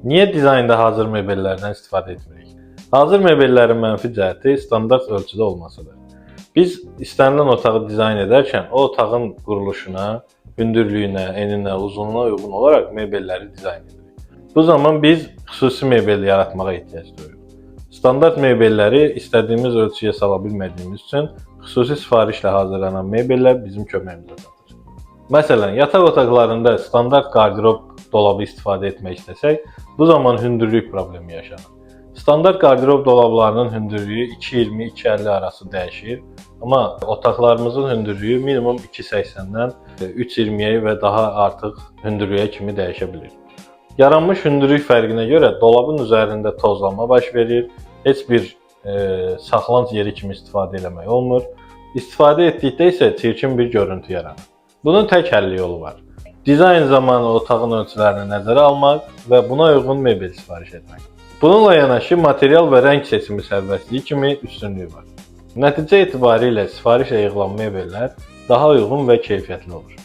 Niyə dizaynda hazır mebellərdən istifadə etmirik? Hazır mebellərin mənfi cəhəti standart ölçüdə olmasıdır. Biz istənilən otağı dizayn edərkən o otağın quruluşuna, hündürlüyünə, eninə, uzunluğuna uyğun olaraq mebelləri dizayn edirik. Bu zaman biz xüsusi mebel yaratmağa ehtiyac duyuruq. Standart mebelləri istədiyimiz ölçüyə sala bilmədiyimiz üçün xüsusi sifarişlə hazırlanan mebellər bizim köməyimizə çatır. Məsələn, yataq otaqlarında standart qardırob dolabı istifadə etmək istəsək, bu zaman hündürlük problemi yaşanır. Standart qardırob dolablarının hündürlüyü 2.20-2.50 arası dəyişir, amma otaqlarımızın hündürlüyü minimum 2.80-dən 3.20-yə və daha artıq hündürlüyə kimi dəyişə bilir. Yaranmış hündürlük fərqinə görə dolabın üzərində tozlanma baş verir, heç bir saxlanc yeri kimi istifadə eləmək olmur. İstifadə etdikdə isə çirkin bir görüntü yaranır. Bunun tək həlli yolu var. Dizayn zamanı otağın ölçülərini nəzərə almaq və buna uyğun mebel sifariş etmək. Bununla yanaşı material və rəng seçimi sərbəstliyi kimi üstünlüyü var. Nəticə etibarilə sifarişlə yığılan mebellər daha uyğun və keyfiyyətli olur.